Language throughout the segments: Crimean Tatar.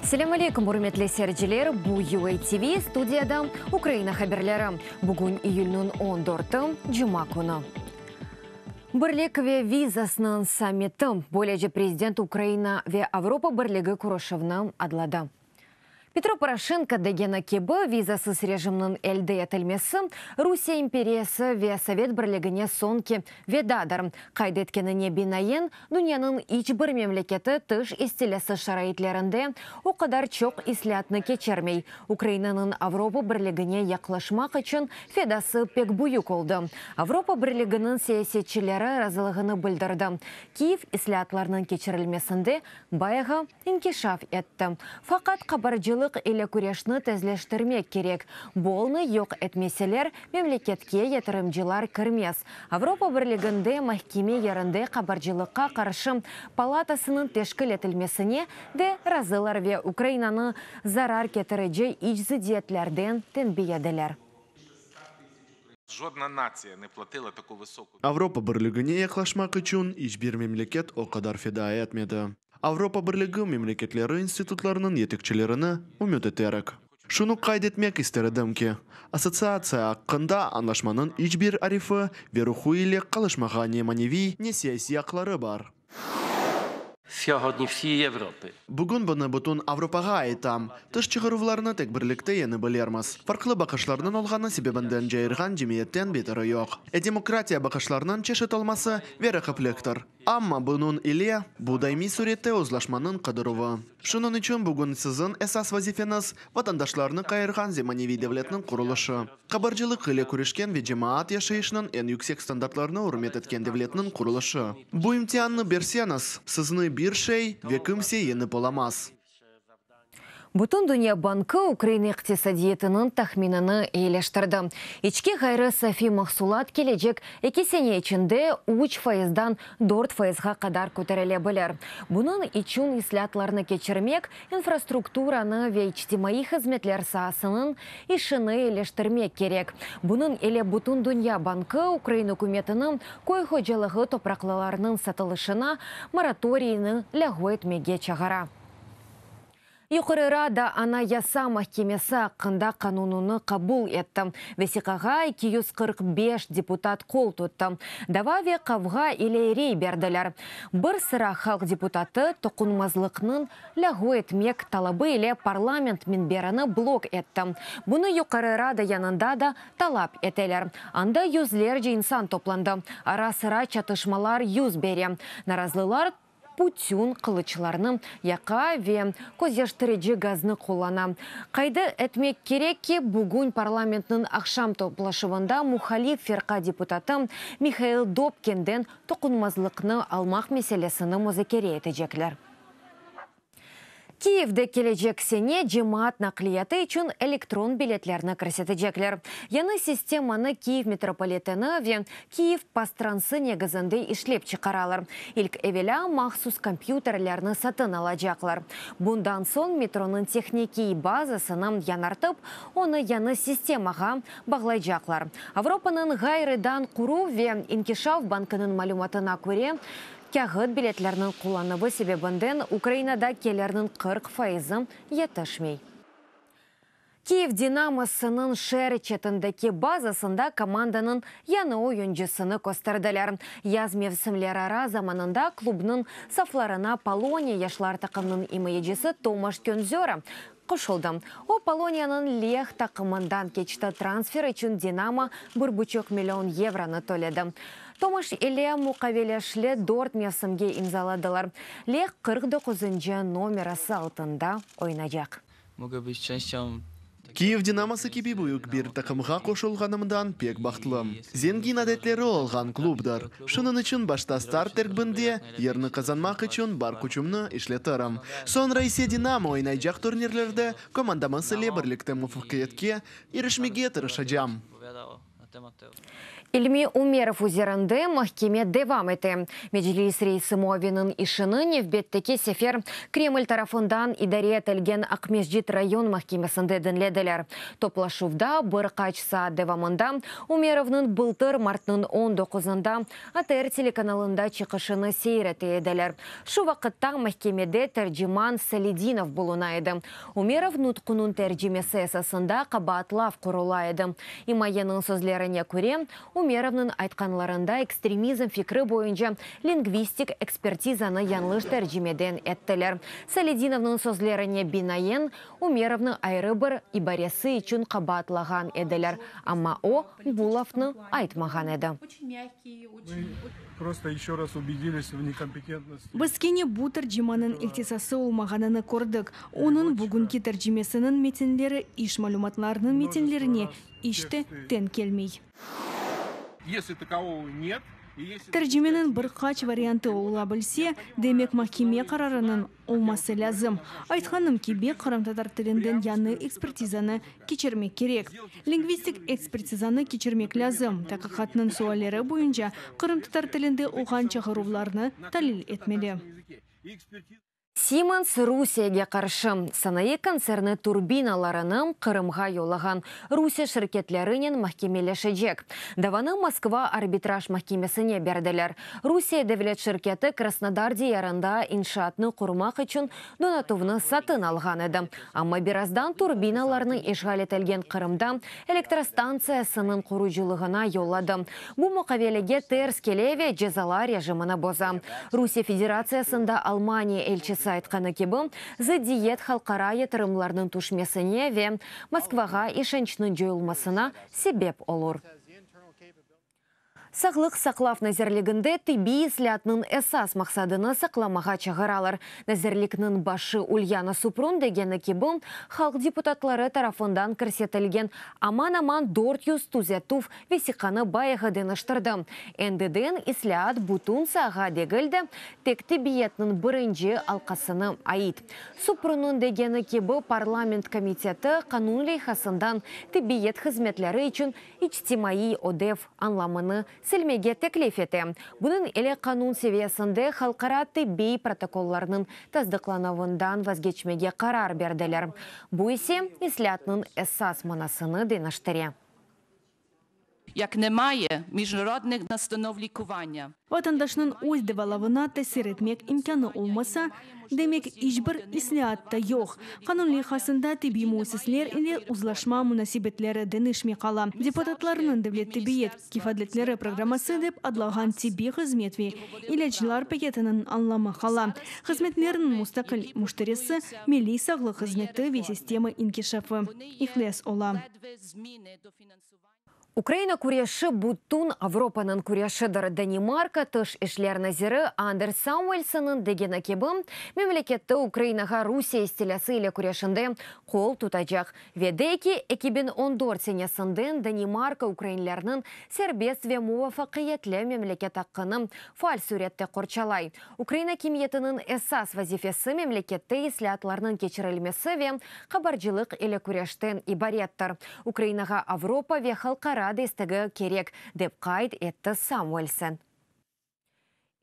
Selâm aleyküm, ürmetli seyirciler! Bu UA TV, studiyada Ukraina haberleri. Bugün iyülniñ on dörtü, cuma künü. Birlik ve vizasınıñ sammiti, böylece prezident Ukraina ve Avropa Birligi körüşüvni adladı. Petro Poroşenko degeni kibi, vizasız rejimniñ elde etilmesi, Rusiye imperiyası ve Sovet Birligine soñki vedadır. Qayd etkenine binaen, dünyanıñ iç bir memleketi tış istilâsı şaraitlerinde o qadar çoq islâatnı keçirmey. Ukrainanıñ Avropa Birligine yaqlaşmaq içün fedası pek büyük oldı. Avropa Birliginiñ siyasetçileri razılığını bildirdi. Kiyev islâatlarnıñ keçirilmesinde bayağı inkişaf etti. Faqat qabarcılıq ile küreşni tezleştirmek kerek. Bu alnı yoq etmeseler, memleketke yatırımcılar kirmez. Avropa Birliginde mahkeme yerinde qabarcılıqqa qarşı palatasınıñ teşkil etilmesine de razılar ve Ukrainanı zarar ketirici iç zıddiyetlerden tenbiyediler. Жодна нація не платила таку високу. Avropa Birligine yaqlaşmaq içün iç bir memleket o qadar feda etmedi. Avropa Birligi memleketleri institutlarınıñ yetekçilerini ümüt eterek. Şunı qayd etmek ister edim ki, Assotsiatsiya aqqında añlaşmanıñ iç bir arifi ve ruhu ile qalışmağa ne maneviy, ne siyasiy aqları bar. Сьогодні всієї Європи. Bugün bunı bütün Avropağa aytam, tış çıqaruvlarnı tek birlikte yeñe bilirmiz. Farqlı baqışlarnıñ olğanı sebebinden cayırğan cemiyetten beteri yoq. E demokratiya baqışlarnıñ çeşit olması ve raqipliktir. Amma bunıñ ile bu daimiy sürette uzlaşmanıñ qıdıruvı. Şunıñ içün bugün siziñ esas vazifeñiz, vatandaşlarnı qayırğan zemaneviy devletniñ qurulışı. Qabarcılıq ile küreşken ve cemaat yaşayışınıñ eñ yüksek standartlarını ürmet etken devletniñ qurulışı. Bu imtiannı berseñiz, sizni bir şey ve kimse yeñip olamaz. Bütün Dünya bankı Ukraina iqtisadiyatınıñ tahminini eyileştirdi. İçki ğayrı safiy mahsulat kelecek 2 sene içinde 3 fayızdan 4 fayızğa qadar köterile bilir. Bunıñ içün islâatlarnı keçirmek, infrastrukturanı ve içtimaiy hızmetler saasınıñ işini eyileştirmek kerek. Bunıñ ile Bütün Dünya bankı Ukraina ükümetini köy hocalığı topraqlarınıñ satılışına moratoriyni lâğu etmege çağıra. Yuqarı Rada Anayasa mahkemesi aqqında qanunını qabul etti. Vesiqağa 245 deputat qol tuttı. Dava ve qavğa ile rey berdiler. Bir sıra halq deputatı toqunmazlıqnıñ lâğu etmek talabı ile parlament minberini blok etti. Bunı Yuqarı Rada yanında da talap eteler. Anda yüzlerce insan toplandı. Ara-sıra çatışmalar yüz bere. Narazlılar bütün qılıçlarnı yaqa ve közyaştırıcı gaznı qullana. Qayd etmek kerek ki, bugün parlamentniñ aqşam toplaşuvında muhalif firqa deputatı Mihail Dobkinden toqunmazlıqnı almaq meselesini muzakere etecekler. Kiyevde kelecek sene cemaat naqliyatı içün elektron biletlerni kirsetecekler. Yañı sistemanı Kiyev metropoliteni ve Kiyev pastransı negizinde işlep çıqaralar. İlk evelâ mahsus kompyuterlerni satın alacaqlar. Bundan soñ metronıñ tehnikiy bazasını yañartıp, onı yañı sistemağa bağlaycaqlar. Avropanıñ ğayrıdan quruv ve inkişaf bankınıñ malümatına köre, kâğıt biletlerniñ qullanuvı sebebinden Ukrainada kelirniñ 40 fayızı yetişmey. Kiyev Dinamosınıñ şeer çetindeki bazasında komandanıñ yañı oyuncısını kösterdiler. Yaz mevsimlerara zamanında klubnıñ saflarına Poloniya yaşlar taqımınıñ imayecisi Tomaş Könzöra qoşuldı. O, Poloniyanıñ Leh taqımından keçti. Transfer içün Dinamo 1,5 million yevronı töledi. Tomaş ile muqaveleleşli 4 mevsimge imzaladılar. Leh 49 nomerası altında oynaycaq. Mogę być częścią Kiyev Dinamosı kibi büyük bir taqımğa qoşulğanımdan pek bahtlım. Zengin adetleri olğan klubdır. Şunıñ içün başta start terkibinde yerni qazanmaq içün bar küçümni işletirim. Soñra ise Dinamo oynaycaq turnirlerde komandamız ile birlikte muvafaqiyetke irişmege tırışacağım. Odpowiadał na İlmi Umerov üzerinde mahkeme devam ete. Meclis reisi muavininiñ işini nevbetteki sefer Kreml tarafından idare etilgen Aqmescit rayon mahkemesinde diñlediler. Toplaşuvda bir qaç saat devamında Umerovnıñ bıltır martnıñ on doquzında ATR telekanalında çıqışını seyir ete ediler. Şu vaqıtta mahkemede terciman Saledinov buluna edi. Umerov nutqunıñ tercimesi esasında qabaatlav qurula edi. İmayeniñ sözlerine köre, Umerovnıñ aytqanlarında ekstremizm fikri boyunca lingvistik ekspertizanı yañlış tercimeden ettiler. Saledinovnıñ sözlerine binaen, Umerovnı ayrı bir ibaresi içün qabaatlağan ediler, amma o, bu lafnı aytmağan edi. Biz kene bu tercimanıñ ihtisası olmağanını kördik. Onıñ bugünki tercimesiniñ metinleri iş malümatlarınıñ metinlerine iç te teñ kelmey. Tercimeniñ bir qaç variantı ola bilse, demek mahkeme qararınıñ olması lâzim. Aytqanım kibi, qırımtatar tilinden yañı ekspertizanı keçirmek kerek. Lingvistik ekspertizanı keçirmek lâzim, taqiqatnıñ sualleri boyunca qırımtatar tilinde olğan çağıruvlarnı talil etmeli. Siemens Rusiyege qarşı sanayı kontserni turbinalarını Qırımğa yollağan Rusiye şirketlerinen mahkemeleşecek. Davanı Moskva arbitraj mahkemesine berdiler. Rusiye devlet şirketi Krasnodar diyarında inşaatnı qurmaq içün donatuvnı satın alğan edi. Amma birazdan turbinalarnı işğal etilgen Qırımda elektrostantsiyasınıñ qurucılığına yolladı. Bu muqavelege ters kele ve cezalar rejimini boza. Rusiye Federatsiyasında Almaniya elçisi aytqanı kibi, zıddiyet halqara yatırımlarnıñ tüşmesine ve Moskvağa işançnıñ coyulmasına sebep olur. Sağlıq saqlav nazirliginde tibbiy islâatnıñ esas maqsadını saqlamağa çağıralar. Nazirlikniñ başı Ulyana Suprun degeni kibi, halq deputatları tarafından kirsetilgen aman-aman 400 tüzetüv vesiqanı bayağı deñiştirdi. Endiden islâat bütün saağa degil de, tek tibbiyetniñ birinci alqasına ait. Suprunnıñ degeni kibi, parlament komiteti qanun leyhasından tibbiyet hızmetleri içün içtimaiy ödev añlamını silmege teklif ete. Bunıñ ile qanun seviyesinde halqara tibbiy protokollarnıñ tasdıqlanuvından vazgeçmege qarar berdiler. Bu ise islâatnıñ esas manasını deñiştire. Як немає міжнародних настанов лікування. Vatandaşnıñ öz devalavına tesir etmek imkânı olmasa, demek iç bir islâat da yoq. Qanun leyhasında tibbiy müessisler ile uzlaşma munasebetleri deñişmey qala. Deputatlarnıñ Devlet tibbiyet kefaletleri programması dep adlağan tibbiy hızmet ve ilâclar paketiniñ añlamı qala. Hızmetlerniñ mustaqil müşterisi, milliy sağlıq hızmeti ve sistema inkişafı, İhles, ola. Ukraina küreşi bütün Avropanıñ küreşidir. Danimarka tış işler naziri Anders Samuelsenniñ degeni kibi, memleketi Ukrainağa Rusiye istilâsı ile küreşinde qol tutacaq. Ve dey ki, 2014 senesinden Danimarka ukrainlerniñ serbest ve muvafaqiyetli memleket aqqını faal sürette qorçalay. Ukraina akimiyetiniñ esas vazifesi memlekette islâatlarnıñ keçirilmesi ve qabarcılıq ile küreşten ibarettir. Ukrainağa Avropa ve halqara destegi kerek, dep qayd etti Samuelsen.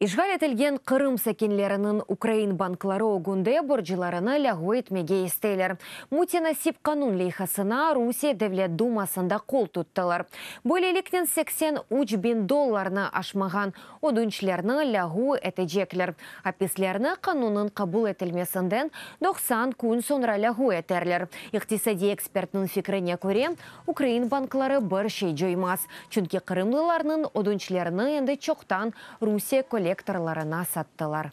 İşğal etilgen Qırım sakinleriniñ ukrain bankları ögünde borclarını lâğu etmege isteyler. Mütenasip qanun leyhasına Rusiye Devlet Dumasında qol tuttılar. Böyleliknen 83 biñ dollarnı aşmağan ödünçlerni lâğu etecekler. Apislerni qanunnıñ qabul etilmesinden 90 kün soñra lâğu eterler. İqtisadiy ekspertniñ fikrine köre, ukrain bankları bir şey coymaz. Çünki qırımlılarnıñ ödünçlerini endi çoqtan Rusiye kollektorlarına sattılar.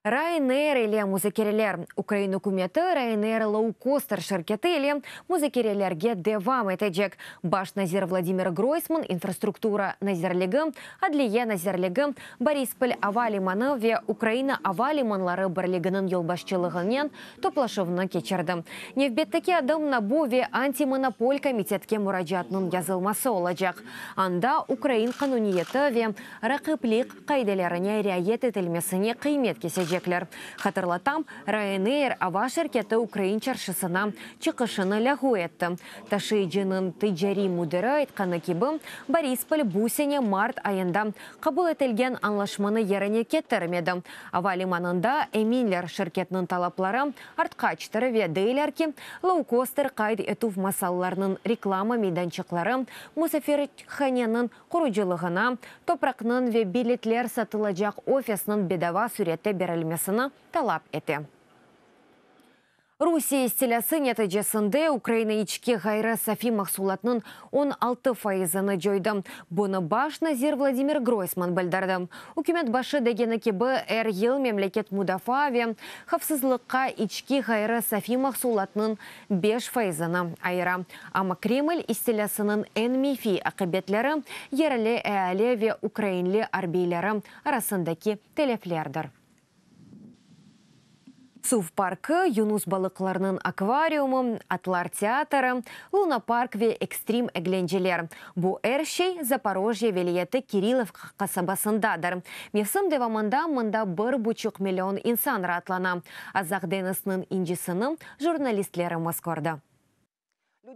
Ryanair ile muzakereler. Ukraina ükümeti Ryanair low-coster şirketi ile muzakerelerge devam etecek. Baş nazir Vladimir Groysman, İnfrastruktura nazirligi, Adliye nazirligi, Borispol ava limanı ve Ukraina ava limanları birliginiñ yolbaşçılığınen toplaşuvnı keçirdi. Nevbetteki adım NABU ve antimonopol komitetke muracaatnıñ yazılması olacaq. Anda ukrain qanuniyeti ve raqiplik qaidelerine riayet etilmesine qıymet kesecek. etecekler. Hatırlatam, Ryanair ava şirketi ukrain çarşısına çıqışını lâğu etti. Taşıyıcınıñ ticariy müdiri aytqanı kibi, Borispol bu sene mart ayında qabul etilgen añlaşmanı yerine ketirmedi. Ava limanında eminler, şirketniñ talapları artqaçtır ve deyler ki, loukoster qayd etüv masallarnıñ reklama meydançıqları musafirhaneniñ qurucılığına, topraqnıñ ve biletler satılacaq ofisniñ bedava sürette berilmesini talap ete. Rusiye istilâsı neticesinde Ukraina içki ğayrı safiy mahsulatnıñ 16 fayızını coydı. Bunı baş nazir Vladimir Groysman bildirdi. Ükümet başı degeni kibi, er yıl memleket mudafaa ve havfsızlıqqa içki ğayrı safiy mahsulatnıñ 5 fayızını ayıra. Amma Kreml istilâsınıñ eñ menfiy aqibetleri yerli eali ve ukrainli arbiyleri arasındaki teleflerdir. Suv parkı, yunus balıqlarnıñ akvariumı, atlar teatrı, lunapark ve ekstrim eglenceler, bu er şey Zaporojye vilâyeti Kirilovka qasabasındadır. Mevsim devamında mında bir buçuq million insan raatlana. Azaq deñiziniñ incisini jurnalistlerimiz kördi.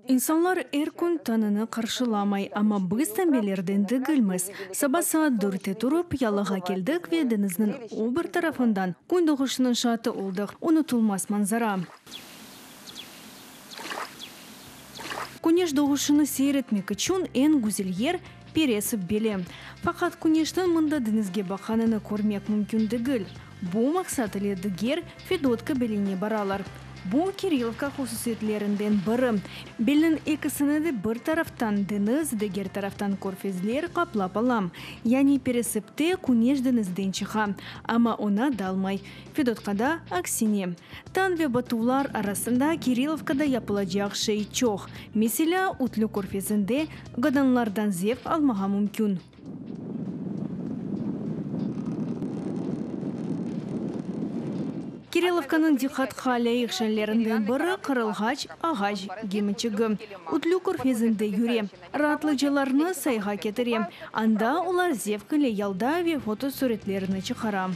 İnsanlar er kün tañını qarşılamay, amma biz tenbelerden degilmiz. Saba saat dörtte turıp, yalığa keldik ve deñizniñ o bir tarafından kün doğuşınıñ şaatı oldıq. Unutılmaz manzara! Küneş doğuşını seyir etmek içün eñ güzel yer, Peresip beli. Faqat küneşniñ mında deñizge baqqanını körmek mümkün degil. Bu maqsat ile diger Fedotka beline baralar. Bu, Kirilovka hususiyetlerinden biri. Belniñ ekisini de bir taraftan deñiz, diger taraftan körfezler qaplap ala. Yani Peresipte küneş deñizden çıqa, amma oña dalmay. Fedotkada, aksine. Tañ ve batuvlar arasında Kirilovkada yapılacaq şey çoq. Meselâ, Ütlü körfezinde godanlardan zevq almağa mümkün. Kirilovkanıñ diqqatqa lâyıq şeylerinden biri, qırılğaç ağaç gemiçigi. Ütlü körfezinde yüre, raatlıcılarnı sayğa ketire. Anda olar zevq ile yalda ve fotosuretlerini çıqara.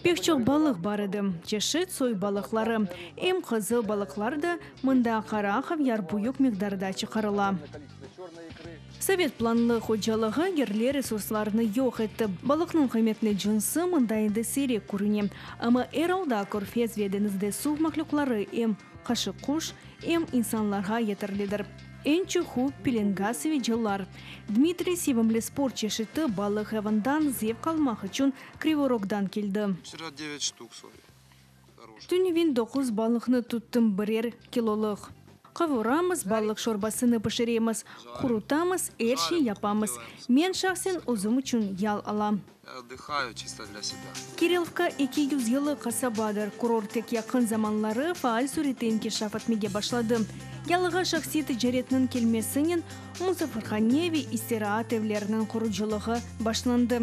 Pek çoq balıq bar edi, çeşit soy balıqları, em qızıl balıqlar da, mında qara havyar büyük miqdarda çıqarıla. Sovet planlı hocalığı yerli resurslarnı yoq etti, balıqnıñ qıymetli cınsı mında endi siyrek körüne. Amma er alda körfez ve deñizde suv mahlüqları em qaşıqquş, em insanlarğa yeterlidir. Eñ çoqu pelengas ve cıllar. Dmitriy sevimli sport çeşiti balıq avından zevq almaq içün Krivoy Rogdan keldi. Tünevin doquz balıqnı tuttım, birer kilolıq. Qavuramız, balıq şorbasını pişiremiz, qurutamız, er şey yapamız. Men şahsen özüm içün yal alam. Kirilovka 200 yıllıq qasabadır. Kurort tek yaqın zamanları faal sürette inkişaf etmege başladı. Yalığa şahsiy ticaretniñ kelmesinen musafirhane ve istiraat evleriniñ qurucılığı başlandı.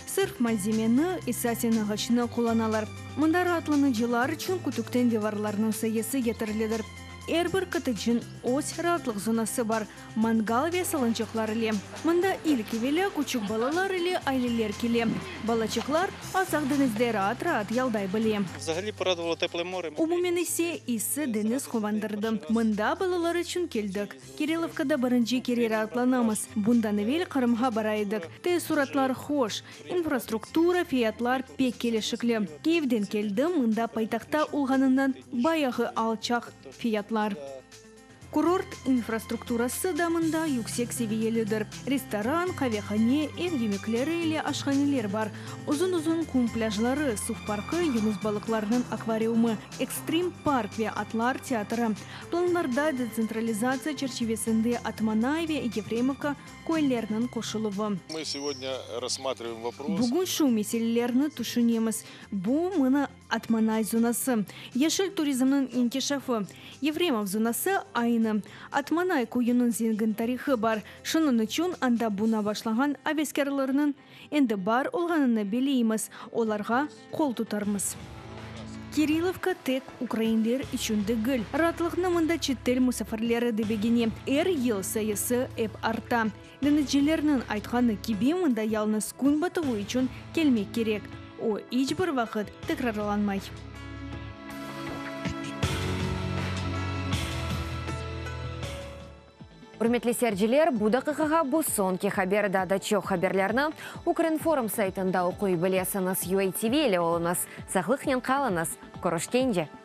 Sırf malzemeni, esasen ağaçnı qullanalar. Mında raatlanıcılar içün kütükten divarlarnıñ sayısı yeterlidir. Er bir kottedjniñ öz raatlıq zonası bar. Mangal ve salınçaqlar ile. Mında ilk evelâ küçük balalar ile aileler kele. Balaçıqlar Azaq deñizde raat-raat yalday bile. Umumen ise, issi deñiz quvandırdı. Mında balalar içün keldik. Kirilovkada birinci kere raatlanamız. Bundan evel Qırımğa bara edik. Teessuratlar hoş. İnfrastruktura, fiyatlar pek kelişikli. Kiyevden keldim, mında paytahtta olğanından bayağı alçaq fiyatlar. Kurort infrastrukturası da mında yüksek seviyelidir, restoran, qavehane, ev yemekleri ile aşhaneler bar, uzun-uzun qum plâjları, suv parkı, yunus balıqlarınıñ akvariumı, ekstrim park ve atlar teatrı. Planlarda detsentralizatsiya çerçivesinde Atmanay ve Yefremovka köyleriniñ qoşuluvı. Bugün şu meselelerni tüşünemiz, bu, mına, Atmanay zonası, yeşil turizmniñ inkişafı. Yefremov zonası aynı. Atmanay köyüniñ zengin tarihı bar, şunıñ içün anda buña başlağan aveskârlarnıñ endi bar olğanını bileymiz, olarğa qol tutarmız. Kirilovka tek ukrainler içün degil. Raatlıqnı mında çetel musafirleri de begene. Er yıl sayısı ep arta. Deñizcilerniñ aytqanı kibi, mında yalıñız kün batuvı içün kelmek kerek. O, iç bir vaqıt tekrarlanmay. Ürmetli seyirciler, bu daqiqağa bu soñki haber. Daa da çoq haberlerni Ukrinform saytında oquy bilesiñiz. UATV ile oluñız, sağlıqnen qalıñız, körüşkence!